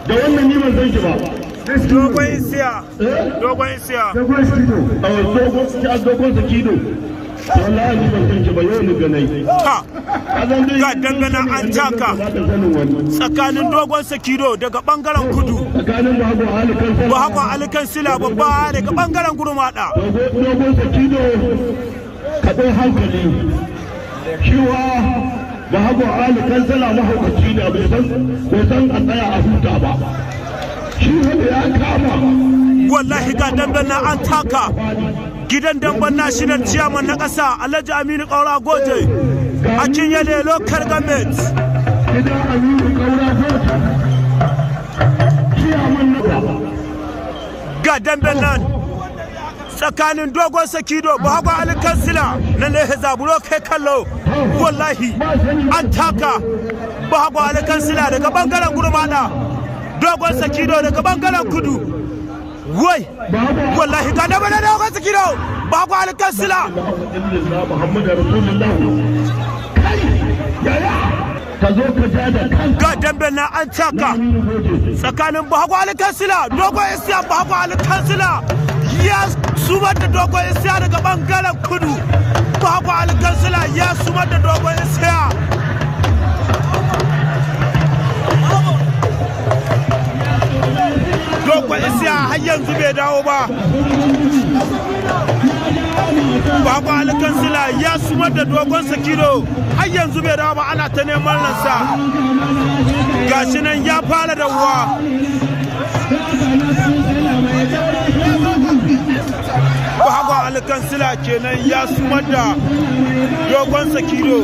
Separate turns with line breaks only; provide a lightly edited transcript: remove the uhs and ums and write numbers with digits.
Da wannan ni ban san shi ba.
Dogon Isiya, Dogon Isiya.
Dogon Sakido. Dogon Sakido. Wallahi ni ban san shi ba, yau ni ganai.
Ha, ga dangana an taka tsakanin Dogon Sakido daga bangaren kudu,
tsakanin Bahago Ali Kansala.
Bahagon Ali Kansila babba daga bangaren Gurmada.
Dogon Sakido, ka ɗau hankali. Shiwa Bahago Ali Kansala mahaukaci ne, bai san a tsaya a huta ba. Shi wanda ya kama.
Wallahi ga damben nan an taka. Gidan damben national chairman na ƙasa, Alhaji Aminu Kaura Goje, a Kinyale Local Government.
Gidan Aminu Kaura Goje, ciyaman na
Ga damben nan tsakanin Dogon Sakido, Bahagon Ali Kansila na ne zaburo kai kallo. Wallahi an taka. Bahagon Ali Kansila daga bangaren Gurmada, Dogon Sakido daga bangaren kudu. Wai, wallahi ga damben nan, Dogon Sakido, Bahagon Ali Kansila.
Muhammadu Rasulullah. Kai yaya, ka zo ka ja da kanka.
Ga damben nan an taka
Aminu Goje.
tsakanin Bahagon Ali Kansila, Dogon Isiya. Bahagon Ali Kansila ya sumar da Dogon Isiya daga bangaren kudu. Bahagon Ali Kansila ya sumar da Dogon Isiya. Dogon Isiya har yanzu bai dawo ba. Bahagon Ali Kansila ya sumar da Dogon Sakido, har yanzu bai dawo ba, ana ta neman ransa. Gashi nan ya fara dawuwa. Bahagon Ali Kansila kenan ya sumar da Dogon Sakido.